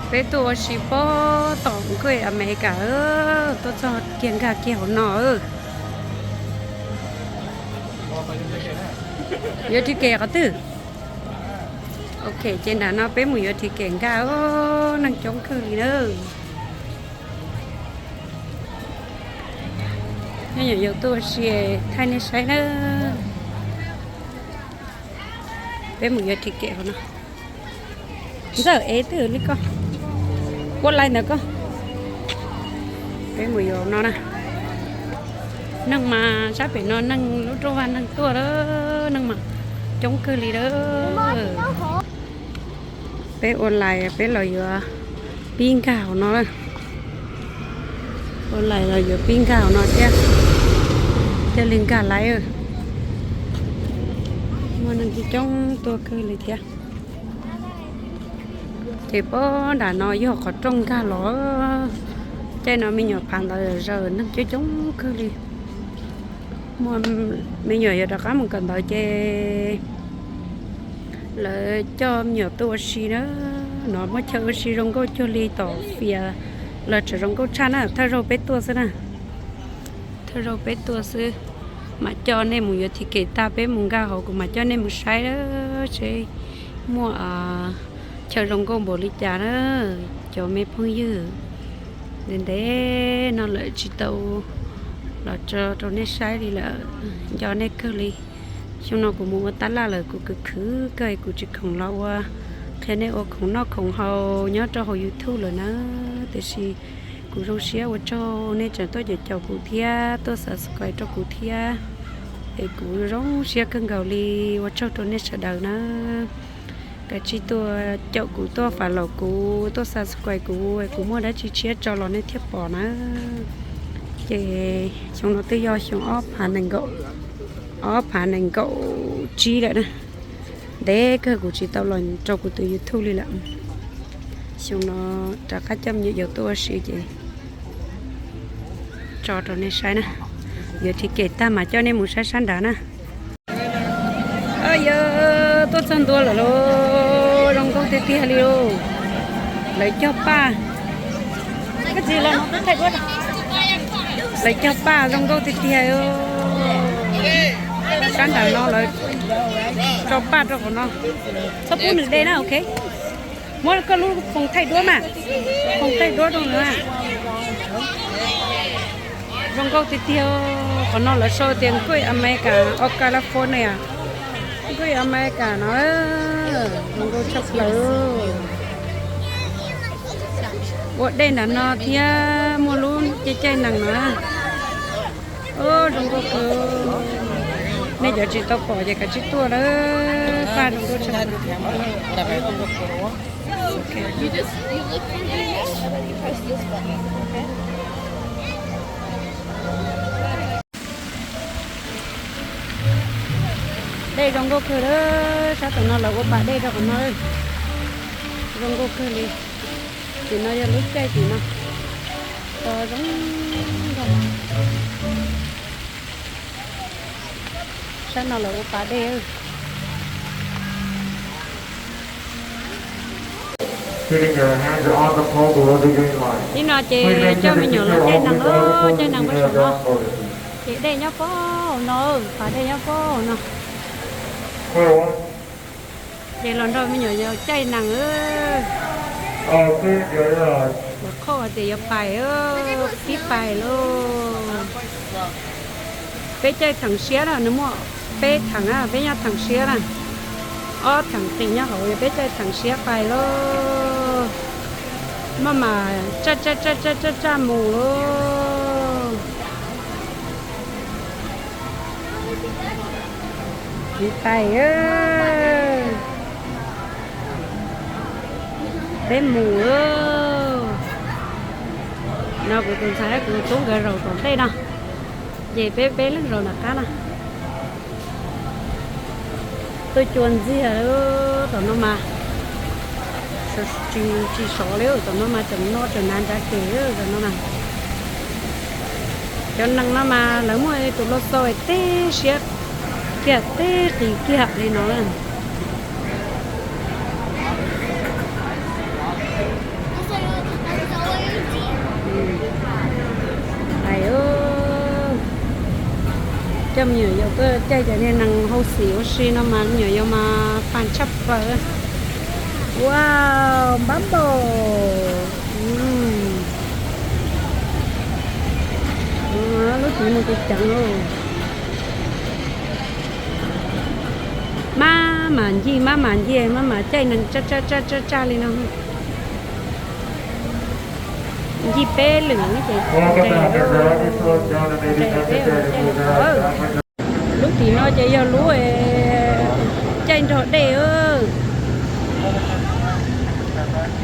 Peb tuaj ua si pob tom nkuaj Amelikas, tuaj txog kiag nkag kiag hauv no. Yuav ticket qhov twg? Ok, ces nram no peb mus yuav ticket nkag, neeg coob kawg li na. Nyob nyuam yaus tuaj ua si thaij nej saib na. Peb mus yuav ticket hauv no. Ntxawm, es twg li koj? Ua lais ntawm koj. Peb mus yuav no na. Neeg mas sab pem no neeg lub rooj vag neeg tuaj lawm, neeg mas coob kawg li lawm. Peb ua lais peb los yuav pib nkag hauv no lawm. Ua lais los yuav pib nkag hauv no thiab, thiaj li nkag lais. Muaj neeg coob coob tuaj kawg li thiab. Ces pob nram no yog qhov rooj nkag los. Caij no me nyuam phav ntawd zaws neeg coob coob kawg li. Muaj me nyuam yuav rov qab mus kawm ntawv ces lawv coj me nyuam tuaj ua si na. No muaj chaw ua si zoo nkauj cuag li tom Fias los tseem zoo nkauj tshaj na. Thawj zaug peb tuaj xwb na. Thawj zaug peb tuaj xwb. Mam coj nej mus yuav ticket tag peb mus nkag hauv kuv mam coj nej mus saib seb muaj chaw zoo nkauj npaum li cas na. Cov me phooj ywg, ntev ntev no lawm tsis tau los tso rau nej saib li lawm, nco nej kawg li. Xyoo no kuv mus ua tab laj lawm kuv khwv khwv kawg kuv tsis khoom los ua qhia nej ua khoom noj khoom haus nyob rau hauv YouTube lawm na. Tiam sis kuv zoo siab ua tsaug nej tseem tuaj caum caum kuv thiab tuaj subscribe rau kuv thiab. Es kuv zoo siab kawg nkaus li, ua tsaug rau nej sawv daws na. Kav tsij tuaj caum kuv, tuaj follow kuv, tuaj subscribe kuv, kuv muaj dab tsi tshiab tso los nej thiaj pom na. Ces xyoo no twb yog xyoo ob phav nees nkaum, ob phav nees nkaum tsib lawm na. Ntev kawg kuv tsis tau los rau kuv tus YouTube li lawm. Xyoo no rov qab coj me nyuam yaus tuaj ua si ces tso rau nej saib na. Yuav ticket tag mas coj nej mus saib sab nrad na. Yog tuaj txog ntua lawm lauj, zoo nkauj tiag tiag li lauj. Lawv cog paj, lawv cog paj zoo nkauj tiag tiag. Sab nram no lawv tso paj rau qhov no. Txhob pub nws de na, ok. Muab koj lub khoom thaij duab mas, khoom thaij duab rau nws. Zoo nkauj tiag tiag. Qhov no lawv sau tias nkuaj Amelikas, o, California. Nkuaj Amelikas no zoo nkauj tshaj plaws. Ua dej nram no thiab muaj lub caij caij nees no. Zoo nkauj kawg. Nej cov tsis tau pom ces kav tsij tuaj lawm, paj zoo nkauj tshaj plaws. Dej zoo nkauj kawg lawm, sab tom no lawv ua pas dej rau qhov no. Zoo nkauj kawg li. Tim no yog lub caij tim no. Zoo nkauj. Sab no lawv ua pas dej. Ib no ces coj me nyuam los caij nees, caij nees pab saum no. Ces dej nyob pab no, pas dej nyob pab no. Ces los nrog me nyuam yaus caij nees. Qhov tias yuav pais, pib pais lauj. Peb caij theem siab na, nws muaj peb theem na, peb nyob theem siab na. Ob theem qis nyob hauv, yog peb caij theem siab pais lauj. Maj mam tsaj tsaj tsaj tsaj tsaj mus lauj. Pib pais, peb mus. No kuv tus ntxhais kuv tub nkawd zaum tom ntej no, ces peb peb leeg zaum nram qab no. Tuaj cua ntxiag lawm tom no mas, tsis sov li, tom no mas tseem no tseem hnav nrad ces tom no na. Cov nees no mas lawv muaj tus lau xau teb siab kiag teb qis kiag li no. Coj me nyuam yaus tuaj caij cov niag nees hau xim ua si no mas me nyuam yaus mas faj tshaj plaws. Wow, npab npaum. Lub tid mus ceev ceev lauj. Maj mam ncig, maj mam ncig, maj mam caij nees tsaj tsaj tsaj tsaj li no. Ncig peb lwm ces nres, nres peb caij li qhov. Lub tim no ces yog lub caij nrog dej.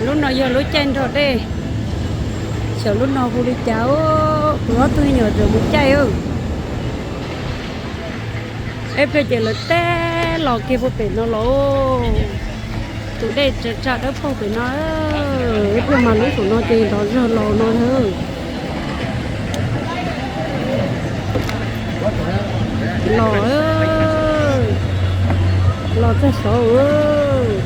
Lub no yog lub caij nrog dej. Xyov lub no hu li cas, kuv ob tug me nyuam tseem mus caij. Ib pliag ces lawv teb los kiag puag pem no los. Tus dej tsa tsa dawb paug pem no. Ib pliag mas lub saum no ces nrov zog los no. Los, los txog saud.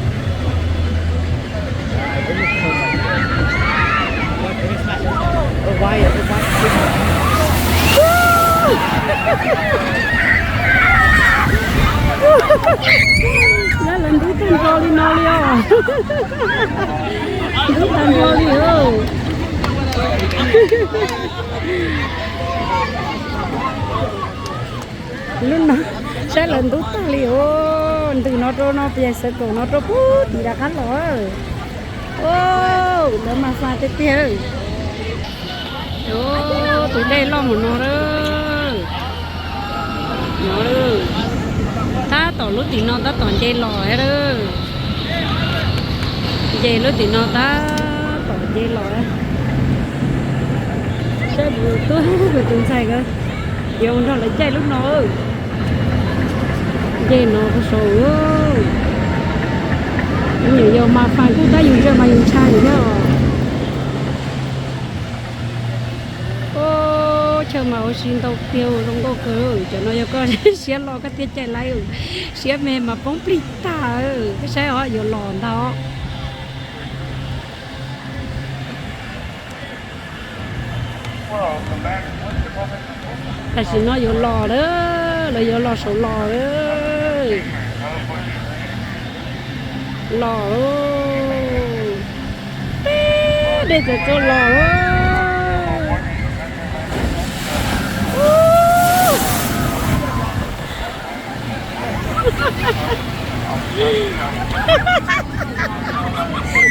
Yog lawv ntub tag nrho li no li os. Ntub tag nrho li os. Lub no saib lawv ntub tag li os. Ntws no rau no, pias xav kaum no rau pub tim rov qab los. Lawv mas faj tiag tiag. Tus dej loj mus no lawm. No, tab tom lub tim no tab tom nce los thiab lawm. Nce lub tim no tab tom nce los. Saib kuv tub, kuv tus ntxhais ko yuav mus nrog lawv caij lub no. Nce no rau saud. Me nyuam yaus mas faj kuj tab yus ntsia mas yus ntshai thiab os. Chaw mas ua si ntau tiag, zoo nkauj kawg. Cov no yog koj siab loj koj thiaj caij laib, siab me mas poob plig tag. Koj saib os, yuav los ntag. Tam sim no yuav los lawm, lawv yuav los saud los lawm. Los, teb dej txawm txawj los.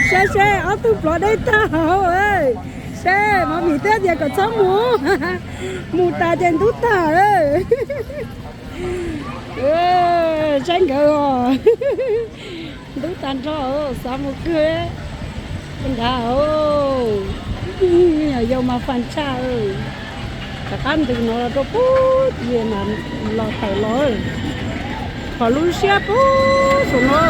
Saib seb, ob tug plov dej tag hauv. Seb, Mos Mis twb tias kom txhob mus, mus tas ces ntub tag. Saib nkawd os, ntub tag nrho, xav mus kawg nrad. Me nyuam yaus mas faj tshaj. Rov qab ntws no rau pub ces mas los tawm los. Qhov lub siab pub saum no.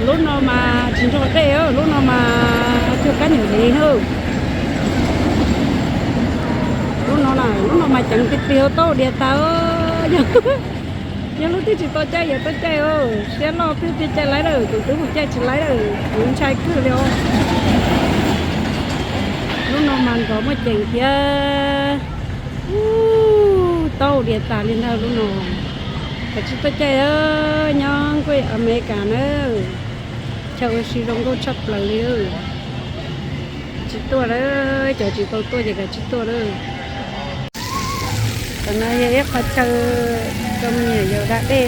Lub no mas tsis nrog dej, lub no mas cuag kab nyuam dev na. Lub no, lub no mas ceev tiag tiag, tau diav tas. Yog lub twg tsis tau caij yuav tau caij, siab loj pheej thiaj caij laib lawm, tus twb mus caij tsis laib lawm, kuv ntshai kawg li os. Lub no mas nrov muaj ceem tiag. Tau diav tas li ntag lub no. Kav tsij tuaj caij nyob nkuaj Amelikas na. Chaw ua si zoo nkauj tshaj plaws li. Tsis tuaj lawm, cov tsis tau tuaj ces kav tsij tuaj lawm. Tam no yog ib qho chaw rau me nyuam yaus da dej,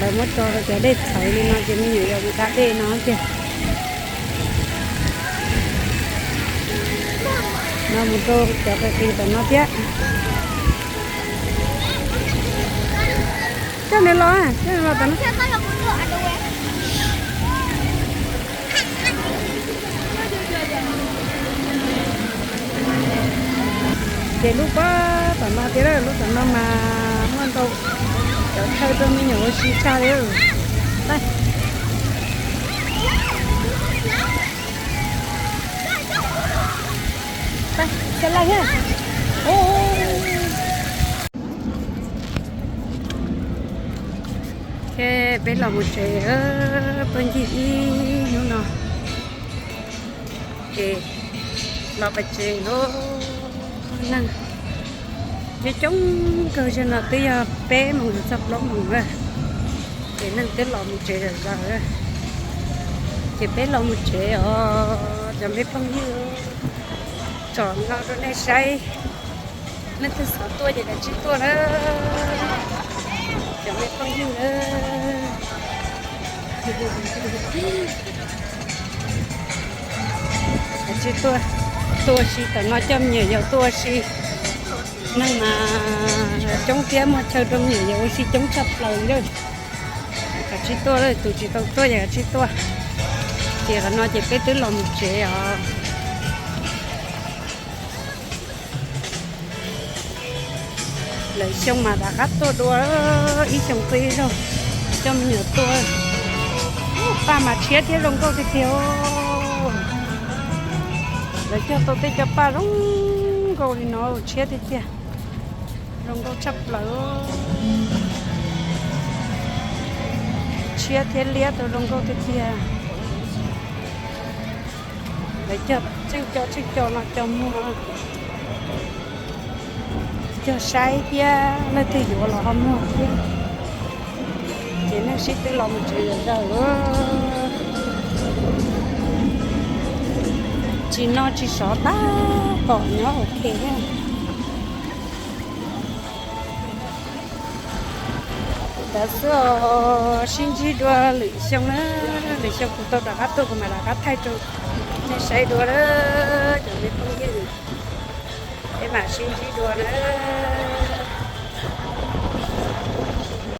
lawv muab tso rau cov dej txhawv li no ces me nyuam yaus mus da dej no tiag. No mus rau cov qis qis tom no thiab. Coj nws los, coj nws los tom no. Ces lub pob tom no thiab, lub tom no mas muaj ntau cov chaw rau me nyuam ua si tshaj li. Peb los mus tsev, tuaj ncig ib hnub no ces los pem tsev lauj. Neeg coob coob kawg, zaum no twb yog peb moos txog plaub moos lawm, ces neeg twb los mus tsev zom zaws lawm. Ces peb los mus tsev os cov me phooj ywg, tsom no rau nej saib. Leej twg xav tuaj ces kav tsij tuaj na, cov me phooj ywg na. Kav tsij tuaj, tuaj ua si, tam no coj me nyuam yaus tuaj ua si. Neeg mas coob thiab, muaj chaw rau me nyuam yaus ua si coob tshaj plaws li. Kav tsij tuaj, tus tsis tau tuaj ces kav tsij tuaj. Ces qhov no ces peb twb los mus tsev os. Lwm xyoo mas rov qab tuaj dua, ib xyoo tuaj ib zaug, coj me nyuam tuaj. Paj mas tshiab thiab zoo nkauj tiag tiag. Lawv cog tau tej cov paj zoo nkauj li no tshiab tiag tiag, zoo nkauj tshaj plaws. Tshiab thiab liab tau zoo nkauj tiag tiag. Lawv cog tseem cov tseem cov no cog muag, cog saib thiab leej twg yuav los ho muag thiab. Ces neeg sib twb los mus tsev zom zaws, tsis noj tsis sov tab tom nyob ok thiab. Ntawd xwb os, sib ntsib dua lwm xyoo na, lwm xyoo kuv tau rov qab tuaj kuv mam rov qab thaij rau nej saib dua na, cov me phooj ywg. Peb mam sib ntsib dua na.